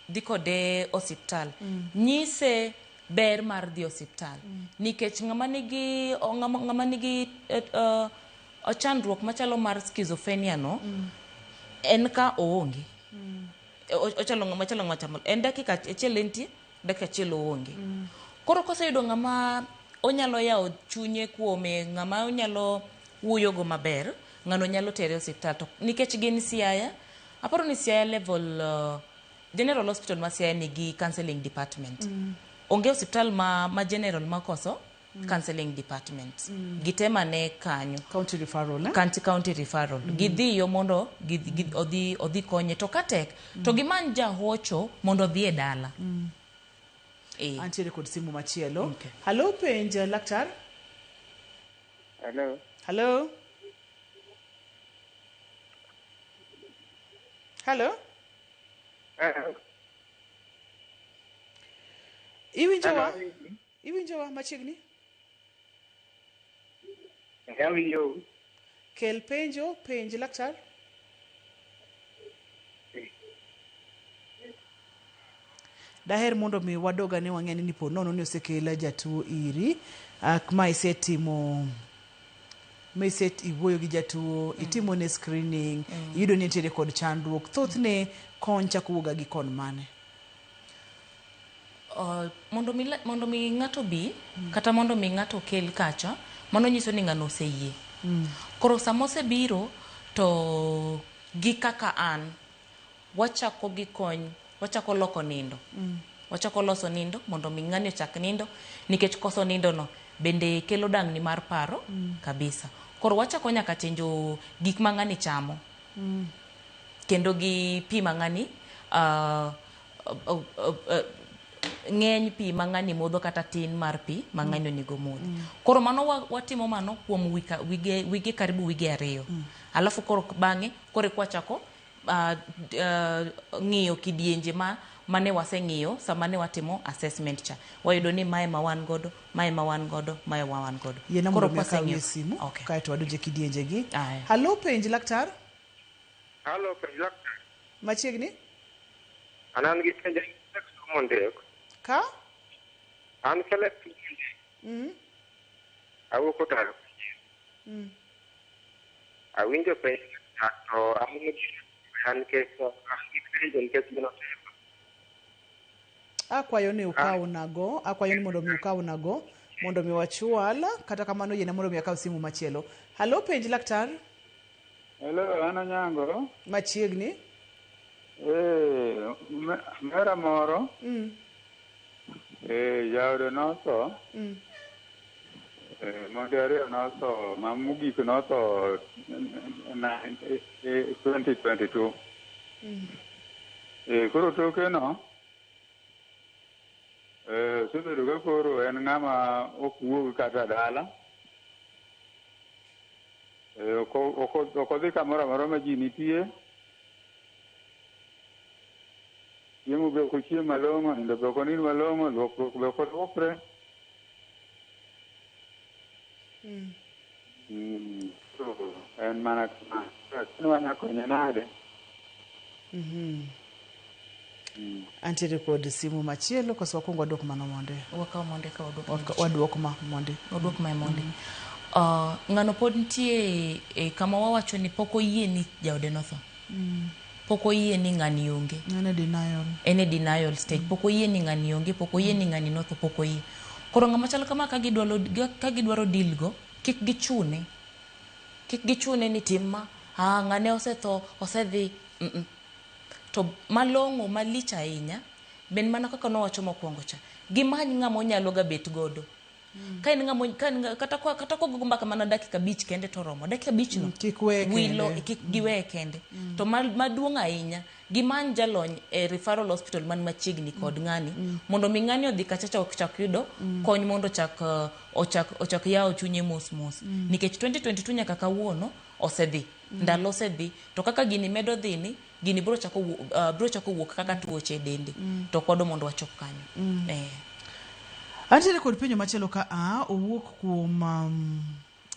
dhi kode osiptal. Nyise ber mar dhi osiptal. Nikech ng'ama nigi chandruok machalo mar schizophrenia no, en ka oonge. Ochalo ng'ama chalo ng'ama en dakika achiel entie, dakika achiel oonge. Koro koseyudo ng'ama onyalo yawo chunye kuome, ng'ama onyalo wuoyogo maber, ng'ano nyalo tere osiptal. To nikech gin Siaya, aparo ni Siaya level General Hospital ma Siaya nigi counseling department. Onge osiptal ma general makoso Counseling department. Gitem ane kanyo. County referral, eh? County referral. Gidhiyo mondo odhi konye. To katek, to gimany jahocho mondo odhi e dala. Antiere kod simu machielo. Hello, penj laktar. Hello. Hello. Hello. Hello. Iwinjowa? Iwinjowa machiegni? Awinjo. Kel penjo, penj laktar. Daher mondo mi wadog ane wang'e ni po nono ni osekel jatuo iri, ma isetimo, ma iset iwuoyo gi jatuo, itimo ne screening, iyudo ni nitiere kod chandruok. Thothne kony chako wuok gi kon mane? Mondo mi ng'ato bi, kata mondo mi ng'ato kel kacha, mano nyiso ni ng'ano oseyie. Koro sama osebiro to gi kaka an, wachako gi kony, wachako loko nindo. Wachako loso nindo mondo mi ng'ani ochak nindo, nikech koso nindo no bende kelo dangni mar paro kabisa. Koro wachako nyaka chenjo gik ma ng'ani chamo. Kendo gi pi ma ng'ani, ng'eny pi ma ng'ani modho kata tin mar pi ma ng'ani onego modhi. Koro mano watimo mano kuom wige karibu wige 2. Alafu koro bang'e koro kwachako ng'iyo kidienje ma mane waseng'iyo sama ne watimo assessment cha. Wayudo ni mae ma wan godo, mae ma wan godo, mae ma wan godo. Yiena mondo mi akawie simu, kaeto wadonje kidienje gi. Hello, penj laktar. Hello, penj laktar. Machiegni? An an gi penj mondiek. Ka? An Caleb Awuok Otaro. Awinjo penj to an gi penjo nikech gino timo. Akwayo ni ukaw nago, akwayo ni mondo mi ukaw nago, mondo mi wachwal, kata kamano yiena mondo mi akaw simu machielo. Hello, penj laktar. Hello, an Onyango. Machiegni. Mera moro. Jaode notho. Monde ariyo notho, ma mogik notho 2022. Koro toke no, osebedo ka koro en ng'ama ok wuog kata dala. Ok odhi kamoro amora ma ji nitie. Chiemo be ok ochiem malong'o, nindo be ok onind malong'o, luokruok be ok oluokre. En mana kamano. Wanyalo konye nade? Antiere kod simu machielo, koso wakuong waduok mano monde? Wakaw monde ka waduok. Waduok ma monde. Waduok ma monde. Ng'ano pod nitie e kama wawacho ni pok oyie ni jaode notho. Pok oyie ni ng'ani onge. En e denial. En e denial stage. Pok oyie ni ng'ani onge, pok oyie ni ng'ani notho, pok oyie. Koro ng'ama chal kama ka gidwaro deal go, kik gichune. Kik gichune ni tim ma, ng'ane osetho, osedhi. To malong'o malich ahinya, ben mana kaka nowacho mokwongo cha. Gimany ng'ama onyalo ga bet godo. Ka en ng'ama kata kogo mbaka mana dakika 5 kende to romo. Dakika 5 no. Kik weye kende. Kik giweye kende. To maduong' ahinya, gimany jalony e referral hospital man machiegni kod ng'ani, mondo mi ng'ani odhi kacha ochak yudo kony mondo ochak yawo chunye mos mos. Nikech 2022 nyaka kawuono osedhi. Ndalo osedhi. To kaka gini medo dhi ni, gini biro chako wuok kaka tuoche e dende. To ok mondo wachop kanyo. Antiere kod penjo machielo ka owuok kuom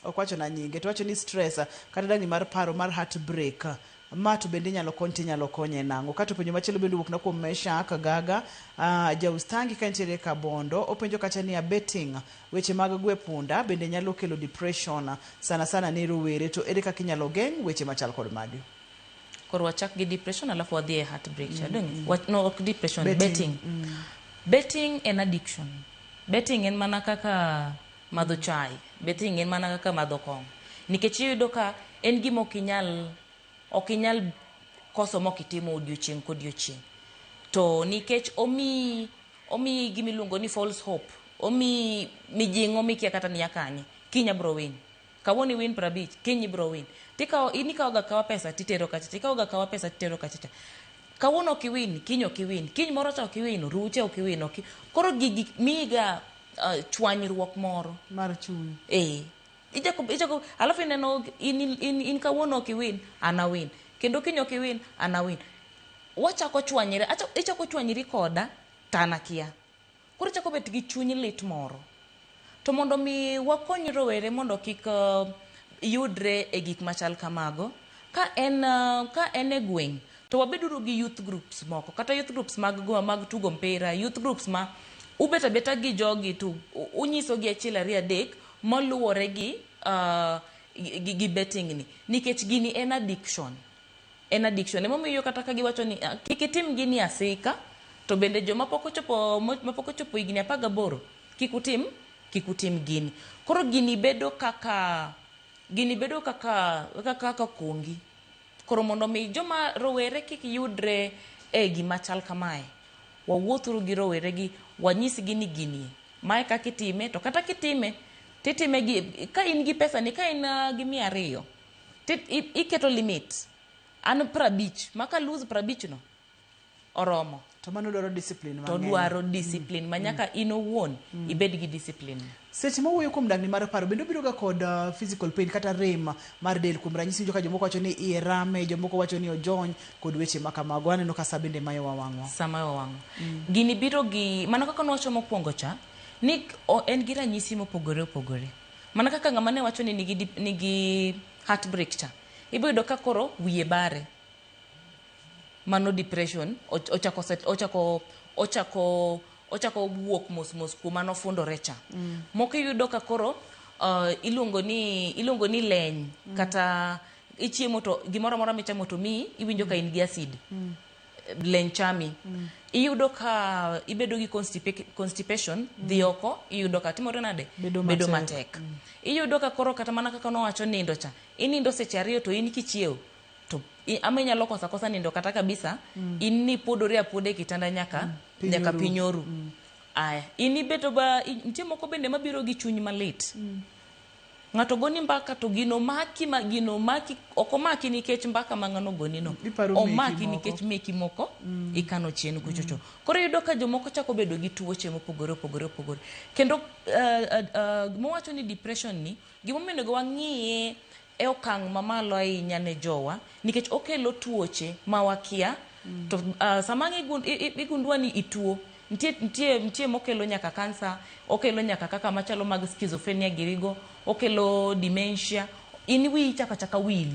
ok wacho na nyinge, to wacho ni stress kata dangni mar paro mar heartbreak ma to bende inyalo kony to inyalo konye nang'o. Kato penjo machielo bende owuok na kuom Meshak Gaga, jaustangi ka nitiere Kabondo, openjo kacha ni betting weche mag gwe punda bende nyalo kelo depression sana sana ne rowere, to ere kaka inyalo geng' weche machal kod magi? Koro wachak gi depression alafu wadhi e heartbreak cha. No, ok depression, betting. Betting en addiction. Betting en mana kaka madho chai, betting en mana kaka madho kong'o. Nikech iyudo ka en gima ok inyal koso mok itimo odiochieng' kodiochieng'. To nikech omiyi gima iluongo ni false hope, Omiyi mijing'o mikia kata ni a kanye. Kiny abro win. Kawuono iwin 50, kiny ibro win. Tikawo, in ikawoga akawa pesa titero kacha cha, ikawoga akawa pesa titero kacha cha. Kawuono ok iwin, kiny ok iwin, kiny moro cha ok iwin, oruche ok iwin, ok Koro gigi miyiga chwanyruok moro. Mar chuny. Ee. Ichako, ichako, alafu ineno in, in, in kawuono ok iwin, an awin. Kendo kiny ok iwin, an awin. Wachako chwanyre, acha, ichako chwanyri koda, to an akia. Koro ichako bet gi chuny lit moro. To mondo mi wakony rowere mondo kik yudre e gik machal kamago, ka en, ka en e gweng' to wabeduru gi youth groups moko, kata youth groups mag, mag tugo mpira, youth groups ma ubet abeta gi jogi to unyisogi achiel ariyo adek moluwore gi, gi betting ni. Nikech gini en addiction. En addiction. Emomiyo kata ka giwacho ni kik itim gini asika, to bende joma pok ochopo, mapok ochopo higni 18, kik utim, kik utim gini. Koro gini bedo kaka, gini bedo kaka, kaka, kaka kongi. Koro mondo mi joma rowere kik yudre e gima chal kamae, wawuothuru gi rowere gi, wanyisgi ni gini, mae kaka itime, to kata kitime, titime gi, ka in gi pesa ni, ka in gi 200, iketo limit. An 50, ma ka lose 50 no, oromo. To mano dwaro discipline To mang'eny. dwaro discipline ma nyaka in owuon ibed gi discipline. Seche ma wuoyo kuom dangni mar paro, bende obiro ga kod physical pain kata rem mar del. Kuom ranyisi, winjo ka jomoko wacho ni iye rame, jomoko wacho ni ojony, kod weche ma kamago. Aneno ka sa bende mayowa wang'wa. Sa mayowa wang'wa. Gini biro gi, mana kaka nwawacho mokwongo cha, ni en gi ranyisi mopogore opogore. Mana kaka ng'ama ne wacho ni nigi, nigi heartbreak cha, ibiro yudo ka koro wiye bare. Mano depression, ochako set, ochako, ochako, ochako wuok mos mos kuma nofundore cha. Moko iyudo ka koro iluongo ni, iluongo ni leny, kata ichiemo to gimoro amora michamo to miyi, iwinjo ka in gi acid. Leny chami. Iyudo ka ibedo gi constipation, dhi oko, iyudo ka timore nade? Bedo Bedo matek. matek. Iyudo ka koro kata mana kaka nowacho nindo cha, inindo seche 2 to in kichiew, to ama inyalo kosa kosa nindo kata kabisa, in ni puodori apuoda e kitanda nyaka, Piny nyaka oru. piny oru. Aya, in ibeto ba, nitie moko bende mabiro gi chuny malit. Ng'ato goni mbaka to gino maki ma gino maki, ok omaki nikech mbaka ma ng'ano goni no. Iparo meki Omaki moko. nikech meki moko ikano chien kuchocho. Koro iyudo ka jomoko chako bedo gi tuoche mopogore opogore opogore. Kendo gima wacho ni depression ni, gimomiyo onego wang'iye e okang' mamalo ahinya ne jowa, nikech okelo tuoche ma wakia. To sama igundua ni ituo, nitie, nitie, nitie mokelo nyaka kansa, okelo nyaka kaka machalo mag schizophrenia girigo, okelo dementia. In wiyi chaka chaka wil.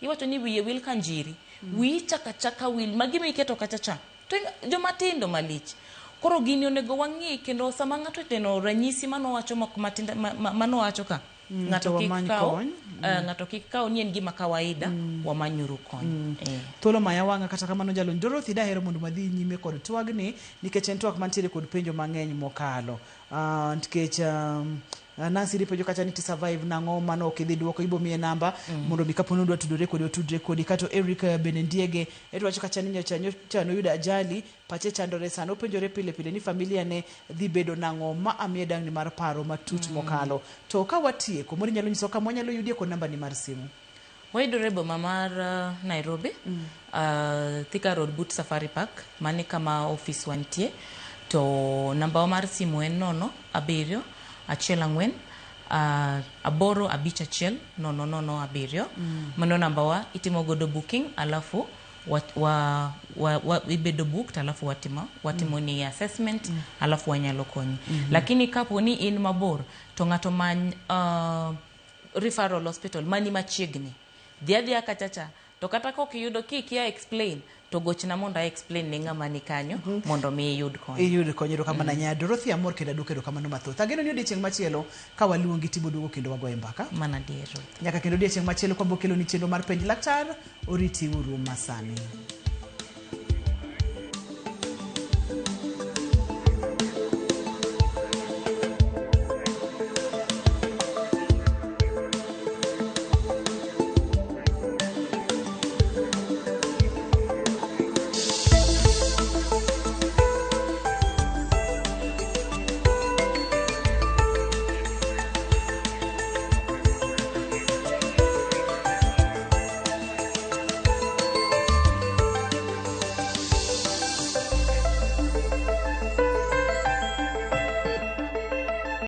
Iwacho ni wiye wil ka njiri. Wiyi chaka chaka wil. Magi miketo kacha cha. To joma tindo malich. Koro gini onego wang'i, kendo sama ng'ato oneno ranyisi manowacho moko matindo, manowacho ka, ng'ato to kik wamany kaw, kony. Ng'ato kik kaw ni en gima kawaida, wamanyuru kony. Thuolo maya wang'a kata kamano jalony Dorothy dahero mondo wadhi nyime kod twagni nikech en twak mantiere kod penjo mang'eny mokalo. Nikech Nancy ripenjo kacha ni ti survive nang'o mano ok idhi duoko ibo miye namba mondo mi kapo ni odwa tudore kodi otudre kodi. Kato Eric bende Ndiege eto wacho kacha ni nyocha nyocha noyudo ajali pache chandore sana openjore pile pile ni familia ne dhi bedo nang'o ma amiye dangni mar paro matut mokalo. To ka watieko moro inyalo nyiso kama wanyalo yudie kod namba ni mar simu. Wayudore e boma mar Nairobi, Thika Road but Safari Park, mane kama ofis wantie. To namba wa mar simu en 0 7 1 4 8 5 1 0 0 7. Mano namba wa itimo godo booking alafu wa, wa, wa, wa, ibedo booked alafu watimo, watimo ni assessment alafu wanyalo konyi. Lakini kapo ni in mabor to ng'ato many referral hospital mani machiegni. Dhi adhiya kacha cha to kata kok iyudo kikia explain to gochna mondo a explain ne ng'ama ni kanyo mondo mi iyud kony. Iyud kony erokamano mm. Dorothy amor kendo aduoko erokamano mathoth. Ageno ni odiechieng' machielo ka waluongi tibo duogo kendo wagoye mbaka. Mana adier. Nyaka kendo odiechieng' machielo kwabo keloni chenro mar penj laktar, oriti uru masani.